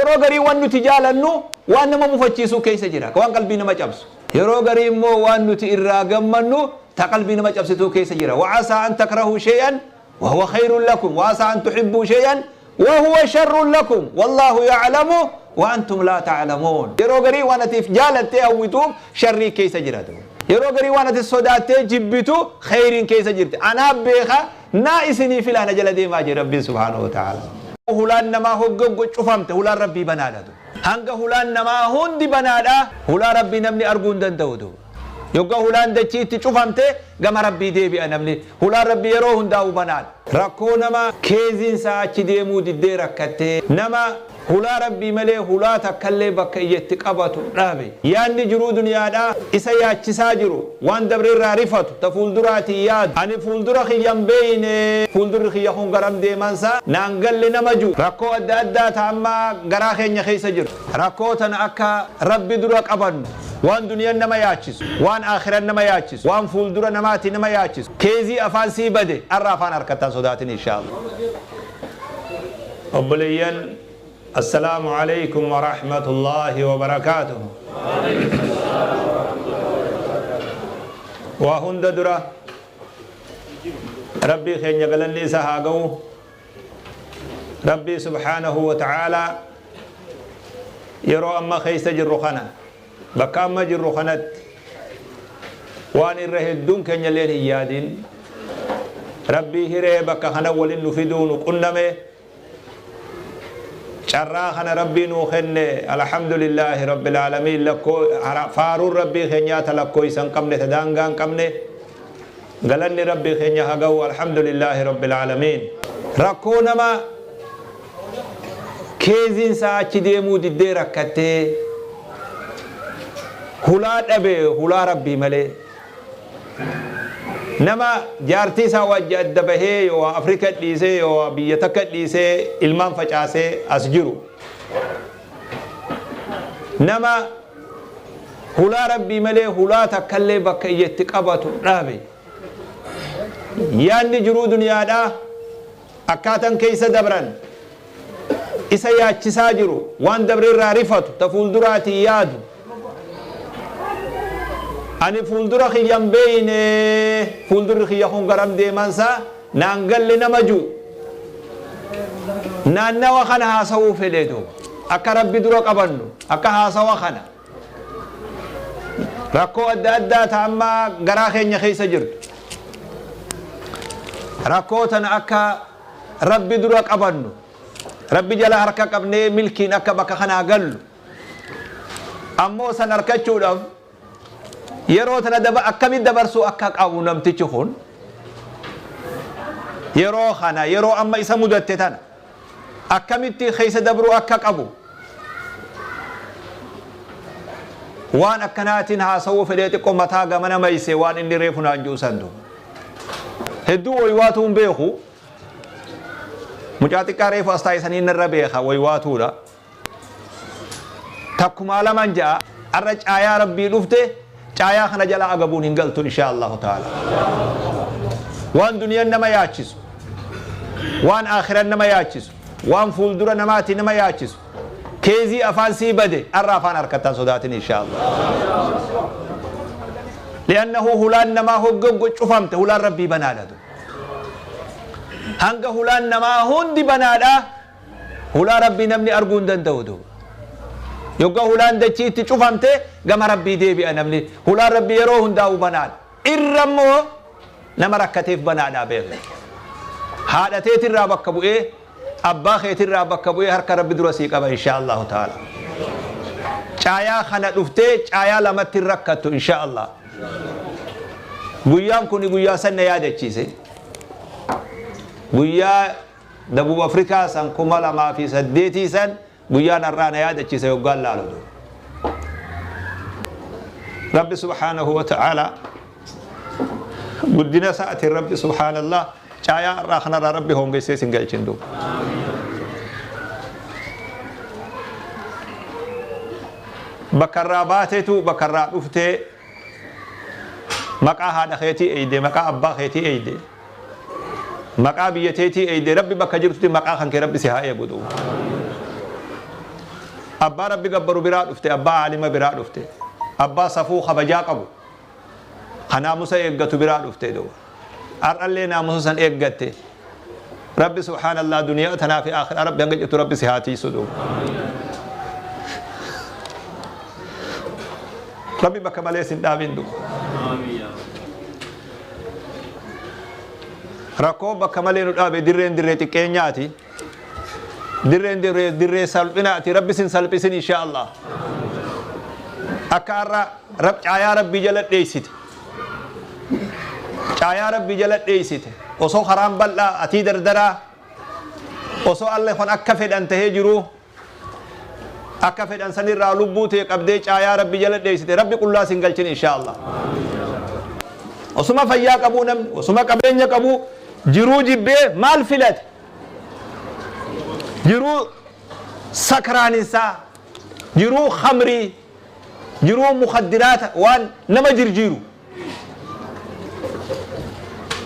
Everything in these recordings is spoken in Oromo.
Yeroo garii waan nuti jaalannu waan nama mufachiisuu keessa jira, waan qalbii nama cabsu. Yeroo garii immoo waan nuti irraa gammannu ta qalbii nama cabsituu keessa jira. وعسى أن تكرهوا شيئا وهو خير لكم وعسى أن تحبوا شيئا وهو شر لكم والله يعلم وأنتم لا تعلمون. Yeroo garii waan atiif jaalattee hawwituuf sharrii keessa jira. Yeroo garii waan ati sodaattee jibbitu khayriin keessa jirti. Anaaf beeka naa isinii filaana jala deemaa jira Rabbiin subhaanahu wa ta'ala. Hulaan namaa hoggango cufamte hulaan Rabbii banaadha. Hanga hulaan namaa hundi banaadha, hulaa Rabbii namni arguu hin danda'u duuba. Yoggaa hulaan dachiitti cufamte gama Rabbii deebi'a namni. Hulaan Rabbii yeroo hundaa'u banaadha. Rakkoo nama keeziin isaa achi deemuu diddee rakkattee, nama hulaa Rabbii malee hulaa takkallee bakka iyyatti qabatu dhabe. Yaadni jiruu duniyaadhaa isa yaachisaa jiru, waan dabre irraa rifatu, ta fuulduraatii yaadu. Ani fuuldura kiyya hin beeyne, fuuldurri kiyya kun garam deemansa naan galle nama jiru. Rakkoo adda addaa ta amma garaa keenya keessa jiru. Rakkoo tana akka Rabbi dura qabannu, waan duniyaan nama yaachisu, waan akhiran nama yaachisu, waan fuuldura namaati nama yaachisu. Keezii afaan sii bade, arra afaan harkattaan sodaatin insha Allah. Obboleeyyan, السلام عليكم ورحمة الله وبركاته. وهند درة ربي خين يغلن لي سهاغو ربي سبحانه وتعالى يرو أما خيس جرخنا بكا أما جرخنت وان الرهدون كن يلين هيادين ربي هري بكا خنا ولن نفدون قنمه carraa kana Rabbii nuu kenne, alhamdulillahi rabbil aalamiin. Lakkoo faaruun Rabbii keenyaa ta lakkoo isan qabne, ta daangaa hin qabne, galanni Rabbii keenya haa ga'u, alhamdulillahi rabbil aalamiin. Rakkoo nama keeziin isaa achi deemuu diddee rakkattee hulaa dhabe, hulaa Rabbii malee, nama jaartii isaa wajji adda bahee yoo Afrika dhiisee yoo biyya takka dhiisee ilmaan facaasee as jiru, nama hulaa Rabbii malee hulaa takkallee bakka iyyatti qabatu dhabe. Yaadni jiruu duniyaadhaa akkaataan keessa dabran isa yaachisaa jiru, waan dabre irraa rifatu, ta fuulduraatii yaadu. Ani fuuldura kiyya hin beeyne, fuuldurri kiyya kun garam deemansa naan galle nama jiru. Naannawa kana haasawuu fedhe duuba. Akka Rabbi dura qabannu, akka haasawa kana. Rakkoo adda addaa ta amma garaa keenya keessa jirtu. Rakkoo tana akka Rabbi dura qabannu, Rabbi jala harka qabnee milkiin akka bakka kanaa gallu. Ammoo san harkachuudhaaf yeroo tana daba akkamitti dabarsuu akka qabu namtichi kun, yeroo kana, yeroo amma isa mudatte tana akkamitti keessa dabruu akka qabu, waan akkanaatiin haasawuu fedhee xiqqoo mataa gamana mayse. Waan inni reefu naan jiru santu hedduu waywaatu hin beeku. Mucaa xiqqaa reefu as taa'isanii narra beeka waywaatuudha. Takkumaa lamaan ja'a arra caayaa Rabbii dhufte, caayaa kana jala agabuun hin galtu insha Allahu ta'ala. Waan duniyaan nama yaachisu, waan akhiran nama yaachisu, waan fuuldura namaati nama yaachisu, keezii afaan sii bade, arra afaan harkattaan sodaatin insha Allah. لأنه hulaan namaa hoggango cufamte hulaan Rabbii banaadha. Hanga hulaan namaa hundi banaadha, hulaa Rabbii namni arguu hin danda'u duuba. Yoggaa hulaan dachiitti cufamte gama Rabbii deebi'a namni. Hulaan Rabbii yeroo hundaa'u banaadha. Irra immoo nama rakkateef banaadha beekna. Haadha teetirraa bakka bu'ee, abbaa keetirraa bakka bu'ee harka Rabbi dura sii qaba insha Allahu ta'ala. Caayaa kana dhuftee caayaa lamatti hin rakkattu insha Allah. Guyyaan kun guyyaa san na yaadachiise. Guyyaa Dabub Afrikaa san 2008 san guyyaan har'aa na yaadachiise yoggaan laalu. Rabbi subhaanahu wa ta'ala guddina isaatiin, Rabbi subhaanallah, caayaa har'aa kanarraa Rabbi hongeessee sin galchin duuba. Bakka irraa baateetu bakka irraa dhuftee maqaa haadha keetii eeyde, maqaa abbaa keetii eeyde, maqaa biyya teetii eeyde, Rabbi bakka jirtutti maqaa kan kee Rabbi si haa eegu duuba. Abbaa Rabbi gabbaru biraa dhufte, abbaa aalima biraa dhufte, abbaa safuu kabajaa qabu, ka naamusa eeggatu biraa dhufte duuba. Har'allee naamusa san eeggatte. Rabbi subhaanallah duniyaa tanaa fi akhiraa Rabbi hanga jirtu Rabbi si haa tiisu duuba. Rabbi bakka malee sin dhaabin duuba. Rakkoo bakka malee nu dhaabe dirreen dirree xiqqeenyaati. Dirreen dirree dirree salphinaati. Rabbi sin salphisin insha Allah. Akka har'a rab caayaa Rabbii jala dheessite. Caayaa Rabbii jala dheessite. Osoo karaan bal'aa atii dardaraa osoo alle kon akka fedhan tahee jiruu akka fedhan sanirraa lubbuu tee qabdee caayaa Rabbi jala dheessite Rabbi qullaa sin galchin insha Allah. Osuma fayyaa qabuu namni osuma qabeenya qabuu jiruu jibbee maal filate? Jiruu sakraaninsaa, jiruu khamrii, jiruu mukaddiraata waan nama jirjiiru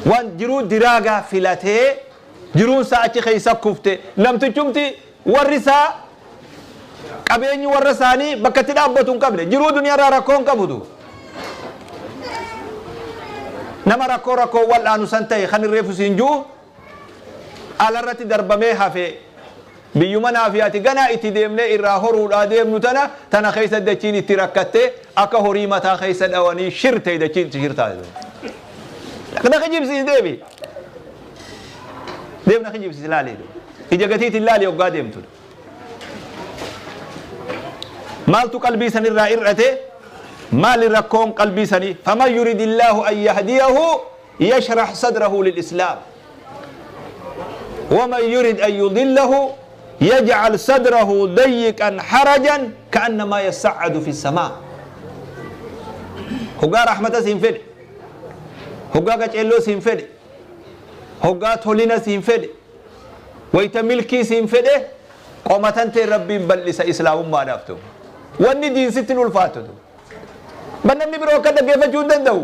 waan jiruu diraagaa filatee jiruun isaa achi keessa kufte. Namtichumti warri isaa qabeenyi warra isaanii bakka itti dhaabbatu hin qabne, jiruu duniyaarraa rakkoo hin qabutu. Nama rakkoo rakkoo wal'aanu san ta'e kan irreefu siin jiru alarratti darbamee hafe. Biyyuma naafi ati ganaa itti deemnee irraa horuudhaa deemnu tana tana keessa dachiin itti rakkatte akka horii mataa keessa dhawanii shir ta'e dachiin itti shir taate. Na kijibsiis deemi. Deem na kijibsiis laali. Ija gatiitiin laali hoggaa deemtu. Maaltu qalbii sanirraa hir'ate? Maali rakkoon qalbii sanii? Faman yuridillaahu an yahdiyahu yashrah sadrahu lil-islaam. Waman yurid an yudillahu yaj'al sadrahu dayyiqan harajan ka'annamaa yassa'adu fi samaa. Hoggaa rahmata siin fedhe, hoggaa qaceelloo siin fedhe, hoggaa tolina siin fedhe, wayta milkii siin fedhe, qomatan tee Rabbiin bal'isa islaamummaadhaaf ta'u. Wanni diin sitti hin ulfaattu. Ban namni biroo akka dhaggeeffachuu hin danda'u.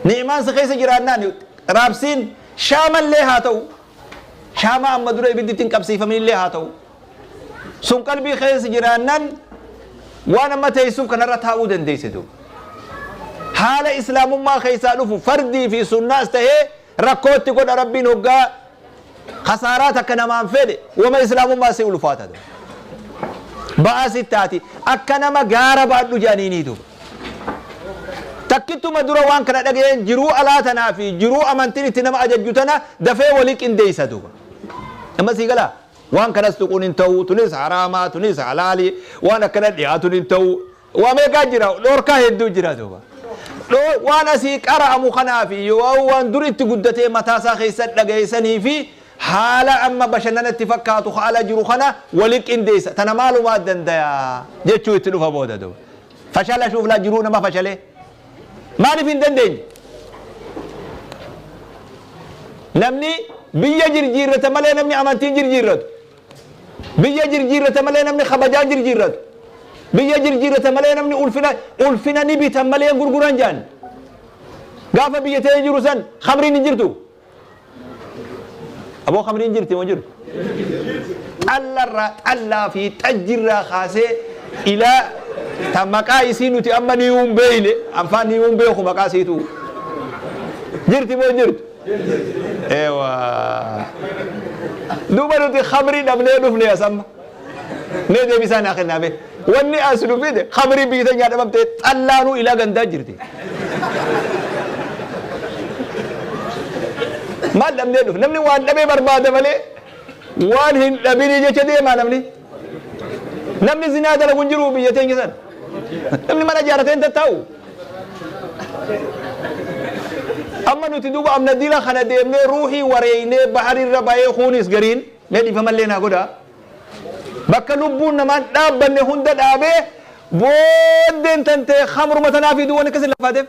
Ni'imaan si keessa jiraannaan raabsiin shaamallee haa ta'u, shaamaa amma dura ibiddi ittiin qabsiifaminillee haa ta'u, sun qalbii keessa jiraannaan waan amma teessuuf kanarra taa'uu dandeesse duuba. Haala islaamummaa keessaa dhufu fardii fi sunnaas ta'ee rakkootti godha Rabbiin hoggaa khasaaraa takka namaan fedhe wama islaamummaa si ulfaata duuba. Ba'aa sitti taati akka nama gaara baadhu jedhaniinii duuba. Takkittuma dura waan kana dhaga'een jiruu alaa tanaa fi jiruu amantiin itti nama ajajju tana dafee walii qindeessa duuba. Amma sii galaa? Waan kanas tuquun hin ta'u, tunis haraamaa, tunis halaalii, waan akkana dhiyaatuun hin ta'u. Waa meeqaa jira, dhoorkaa hedduu jira duuba. Waan asii qara'amu kanaa fi yoo waan dur itti guddatee mataa isaa keessa dhaga'e fi haala amma bashannana itti fakkaatu haala jiru kana wali qindeessa. Tana maalumaa danda'a jechuu itti dhufa booda duuba. Fashala shuuflaa jiruu nama fashalee. Maaliif hin dandeenye? Namni biyya jirjiirrata malee namni amantii hin jirjiirratu. Biyya jirjiirrata malee namni kabajaa hin jirjiirratu. Biyya jirjiirrata malee namni ulfina ulfina ni bitan malee hin gurguran jedhan. Gaafa biyya ta'ee jiru san khamriin hin jirtu. Aboo khamriin jirti moo jirtu? Xallarraa xallaa fi xajjirraa kaasee ilaa ta maqaa isii nuti amma ni hin beekne anfaan ni hin beeku maqaa isiitu. Jirti moo jirtu? Eewa. Duuba nuti khamrii dhabnee dhufne as amma. Mee deebisaa naa kennaa mee. Wanni as nu fide khamrii biyya teenyaa dhabamtee xallaanuu ilaa gandaa jirti. Maal dhabnee dhufe? Namni waan dhabee barbaada malee waan hin dhabinii jecha deemaa namni. Namni zinaa dalagu hin jiru biyya teenya sana. Namni mana ijaarratee hin tattaa'u. Amma nuti duuba amna dila kana deemnee ruuhii wareeynee baharirra bahee kuunis gariin mee dhiifamallee naa godhaa. Bakka lubbuun namaan dhaabbanne hunda dhaabee booddeen tantee khamruma tanaa fiduu waan akkas lafaateef.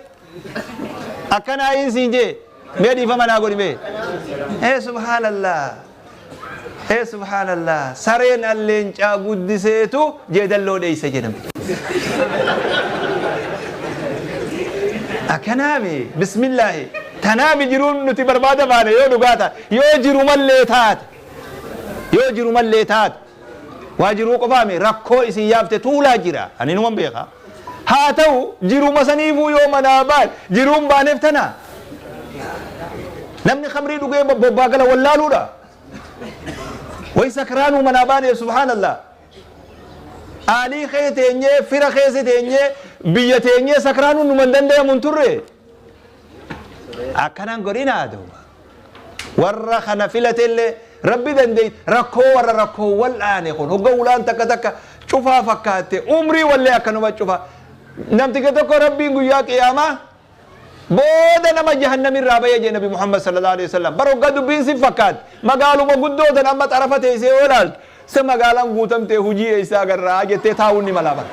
Akkanaa hin siin jee mee dhiifama naa godhi mee. Ee subhaanallah. Ee subhaanallah. Sareen alleencaa guddiseetu jeedalloo dheeyse jedhame. Akkanaami bismillaahi. Tanaami jiruun nuti barbaada baane yoo dhugaa taate yoo jiru mallee taate. Yoo jiru mallee taate. Waa jiruu qofaami rakkoo isin yaafte tuulaa jira. Ani numan beeka. Haa ta'u jiruma saniifuu yoo manaa baan jiruun baaneef tana. Namni khamrii dhugee bobbaa gala wallaaluudha. Way sakraanuu manaa baaneef subhaanallah. Aalii kee teenyee fira keessa teenyee biyya teenyee sakraanuun numa hin dandayamu hin turre. Akkanaan godhinaa duuba. Warra kana filatellee Rabbi dandeey rakkoo warra rakkoo wal'aane kun hogga ulaan takka takka cufaa fakkaatte umrii wallee akkanuma cufa. Namticha tokko Rabbiin guyyaa qiyaamaa booda nama jahannamirraa baye jee Nabi Muhammad sallallahu alaihi wasallam. Bar hogga dubbiin si fakkaatte magaaluma guddoo tan amma xarafa teessee yoo ilaalte sa magaalaan guutamtee hujii eessaa agarraa jettee taa'uun ni malaa bara.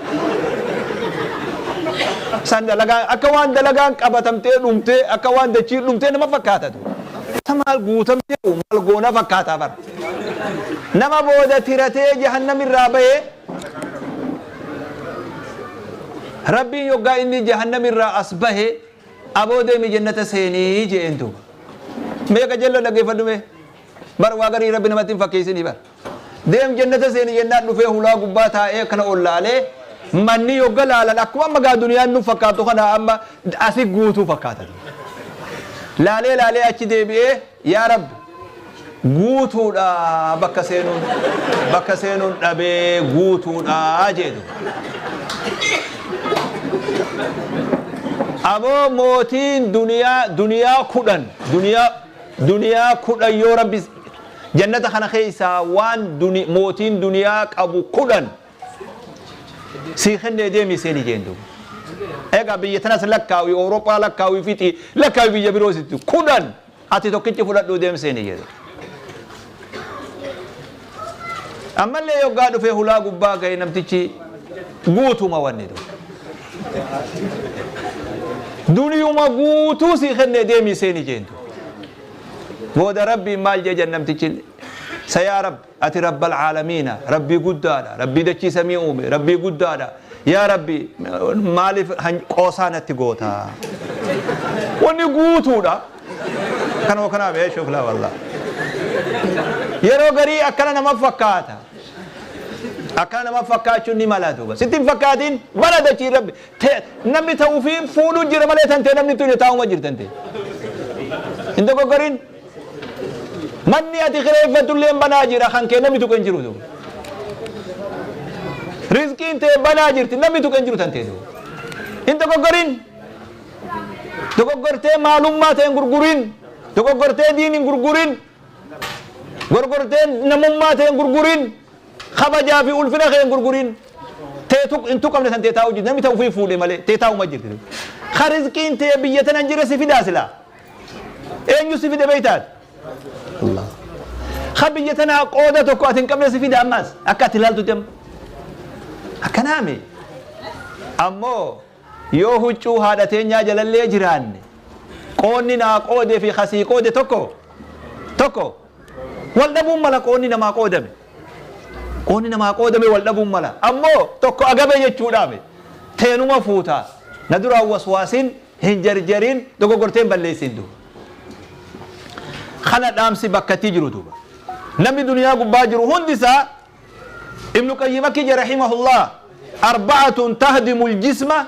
San dalagaan akka waan dalagaan qabatamtee dhumtee akka waan dachiin dhumtee nama fakkaatatu. Sa maal guutamtee maal goona fakkaataa bara. Nama booda tiratee jahannamirraa bahee Rabbiin yoggaa inni jahannamirraa as bahe aboo deemi jannata seenii je'een duuba. Mee qajeelloo dhaggeeffadhu mee. Bar waa garii Rabbi namatti hin fakkeessinii bar. Deem jannata seeni jennaan dhufee hulaa gubbaa taa'ee akkana ol laalee manni yogga laalan akkuma amma gaa duniyaan nu fakkaattu kana amma asi guutuu fakkaata. Laalee laalee achi deebi'ee yaa Rabbi guutuudha bakka seenuun bakka seenuun dhabee guutuudha jedhu. Aboo mootiin duniyaa duniyaa 10 duniyaa Duniyaa 10 yoo Rabbi jannata kana keessaa waan duni, mootiin duniyaa qabu 10 sii kennee deemii seeni jeen duuba. Egaa biyya tanas lakkaawi, Awurooppaa lakkaawi fixi, lakkaawi biyya biroo sitti 10 ati tokkichi fudhadhuu deem seeni jedhe. Ammallee yoggaa dhufee hulaa gubbaa ga'e namtichi guutuma wanni duuba. Duniyuma guutuu sii kennee deemii seeni jeen duuba. Booda Rabbiin maal jee jan namtichi sa yaa Rabbi ati Rabbal caalamiina Rabbii guddaadha Rabbii dachii samii uume Rabbii guddaadha yaa Rabbi maaliif qoosaa natti goota wanni guutuudha kanuma kanaaf ee shuflaa wallah yeroo garii akkana nama fakkaata Akkana nama fakkaachuun ni mala duuba. Sitti hin fakkaatin bala dachii rabbi. Namni ta'uu fi fuudhuu jira malee tantee namni tuni taa'uma jirti tantee. Hin dogoggorin. Manni ati kireeffattu illee banaa jira kan kee namni tuqe hin jiru duuba. Rizqiin tee banaa jirti namni tuqe hin jiru tantee duuba. Hin dogoggorin. Dogoggortee maalummaa ta'e hin gurgurin. Dogoggortee diin hin gurgurin. Gorgortee namummaa tee hin gurgurin. Kabajaa fi ulfina kee hin gurgurin. Tee tuq hin tuqamne san tee taa'u jirti. Namni ta ufii fuudhe malee tee taa'uma jirti. Ka rizqiin tee biyya tana hin jirre si fidaa silaa. Eenyu si fide beeytaati? Allah. Ka biyya tanaa qooda tokko ati hin qabne si fida ammaas akka ati ilaaltutti amma. Akkanaami. Ammoo Yoo huccuu haadha teenyaa jalallee jiraanne, qoonni naa qoode fi ka sii qoode tokko? Tokko? Wal dhabuun mala qoonni namaa qoodame. Qoonni namaa qoodame wal dhabuun mala. Ammoo tokko agabe jechuudhaami. Teenuma fuuta. Na duraan waswaasin, hin jarjarin, dogoggortee hin balleessin duuba. Kana dhaamsi bakkattii jiru duuba. Namni duniyaa gubbaa jiru hundi isaa Ibnu Qayyim akki jedhe rahimahullah arba'atun tahdimu aljisma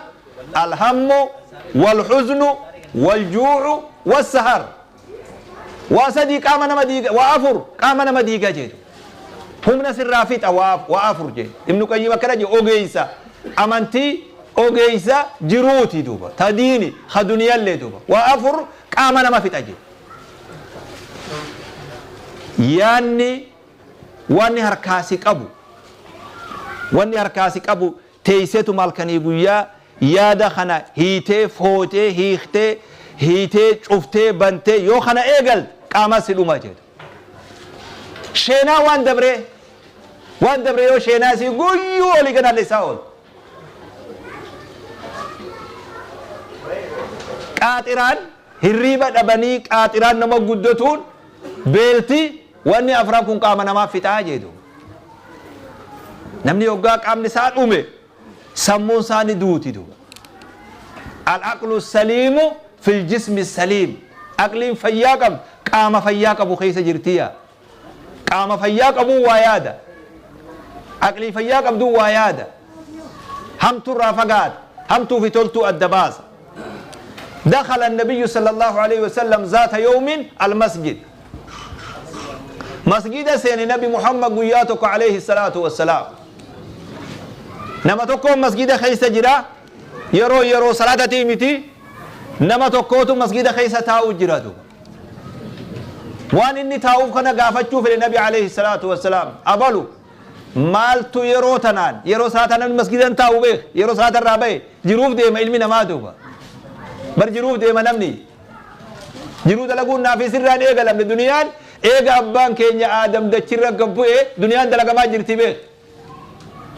alhammu walhuznu waljuu'u wassahar waa sadii qaama nama diiga waa afur qaama nama diiga jedhu humna sirraa fixa waa afur jedhe Ibnu Qayyim akkana jedhe ogeessa amantii ogeessa jiruuti duuba ta diini ka duniyallee duuba waa afur qaama nama fixa jedhe yaanni Wanni harkaa si qabu Wanni harkaa si qabu teeyseetuma halkanii guyyaa yaada kana hiitee footee hiiktee hiitee cuftee bantee yoo kana eegalte qaamaa si dhuma jedhu. Sheenaa waan dabree waan dabre yoo sheenaa isii guyyuu olii gad halleessaa ooltu. Qaaxiraan hirriiba dhabanii qaaxiraan nama guddatuun beelti Wanni afran kun qaama namaa fixaa jee duuba. Namni yoggaa qaamni isaa dhume sammuun isaa ni duuti duuba. Al-aqlu saliimu fil jismi saliim. Aqliin fayyaa qabdu qaama fayyaa qabu keessa jirti yaa. Qaama fayyaa qabuu waa yaada. Aqlii fayyaa qabduun waa yaada. Hamtuurraa fagaata. Hamtuu fi toltuu adda baasa. دخل النبي صلى الله عليه وسلم ذات يوم المسجد. مسجد سين نبي محمد قياتك عليه الصلاة والسلام. نما تكو مسجد خيس جرا يرو يرو صلاة تيمتي نما تكوتو مسجد خيس تاو جرا. وان إني تاو كنا قافتشو في النبي عليه الصلاة والسلام. أبلو مالتو يرو تنان يرو صلاة تنان مسجد تاو بيخ يرو صلاة الرابع جروف دي ما علمنا ما دوبا بر جروف دي ما نمني jiruu dalaguun naaf isirraan eegalamne. Duniyaan eega abbaan keenya Aadam dachirra gabbu'e duniyaan dalagamaa jirti beek.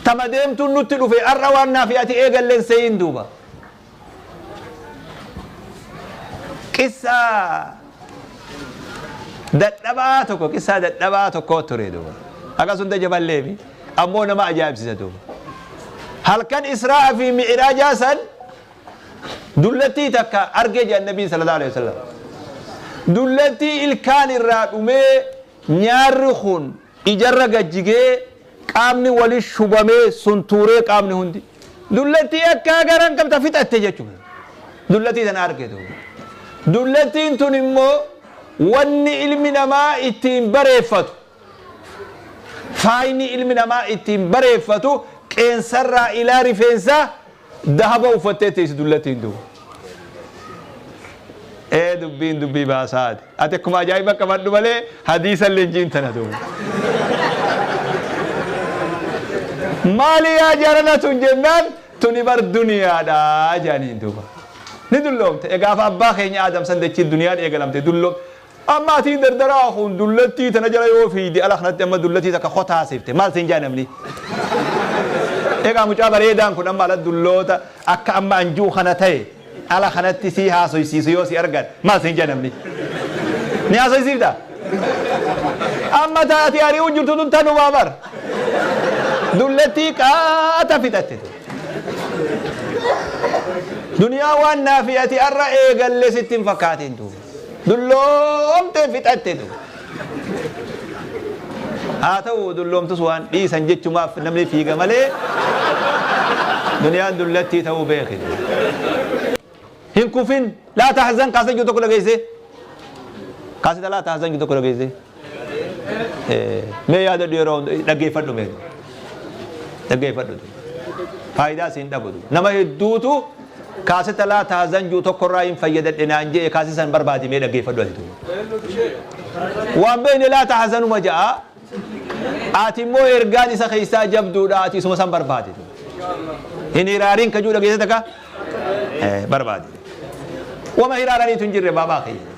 Tama deemtuun nutti dhufe har'a waan naaf ati eegalleen seeyin duuba. Qissaa dadhabaa tokko, qissaa dadhabaa tokko ture duuba. Akkas hunda jaballeefi ammoo nama ajaa'ibsiisa duuba. Halkan Israa'a fi Mi'raajaa san dullattii takka argee jedhan Nabiin sallallahu alaihi wasallam. Dullattii ilkaan irraa dhumee, nyaarri kun ijarra gajjigee, qaamni wali shubamee suntuuree, qaamni hundi. Dullattii akka garan qabta fixatte jechuudha. Dullattii tana arge duuba. Dullattiin tun immoo wanni ilmi namaa ittiin bareeffatu, faayni ilmi namaa ittiin bareeffatu, qeensarraa ilaa rifeensaa dahaba uffattee teessi dullattiin duuba. Ee, dubbiin dubbii baasaati. Ati akkuma ajaa'iba qabadhu malee hadiisa leenjiin tana duuba. Maali yaa jarana tun jennaan, tuni bar duniyaadha jedhaniin duuba. Ni dulloomte. Gaafa abbaa keenya Aadam san dachiin duniyaan eegalamte dulloom. Amma atiin dardaraa kun dullattii tana jala yoo fiidi ala kanatti amma dullattii takka kotaasifte maal siin jaa namni? Egaa mucaa bareedaan kun amma ala dulloota akka amma anjuu kana ta'e ala kanatti si haasoysiisu yoo si argan maal siin jaa namni? Ni haasoysiifta? Amma taati ari'uu jirtu tun tanumaa bar. Dullattii qaata fixatte. Duniyaa waan naafi ati arra eegalle sitti hin fakkaatin duuba. Dulloomtee fixatte duuba. Haa ta'u, dulloomtus waan dhiisan jechumaaf namni fiiga malee duniyaan dullattii ta'uu beeki. Hin kufin. Laa tahzan kaasa jiru tokko dhageesse. Kaasita laa tahzan jiru tokko dhageesse. Mee yaadadhu, yeroo dhaggeeffadhu, mee dhaggeeffadhu, faayidaa siin dhabu. Nama hedduutu kaasita laa tahzan jiru tokkorraa hin fayyadadhe naan jee. Kaasisan barbaadi, mee dhaggeeffadhu ati. Waan beekne laa tahzanuma ja'a. Ati immoo ergaan isa keessaa jabduudha, ati isuma san barbaade. Hin hiraariin kajuu dhageesse takka barbaade. Wama hiraaraniitu hin jirre baabaa kiyya.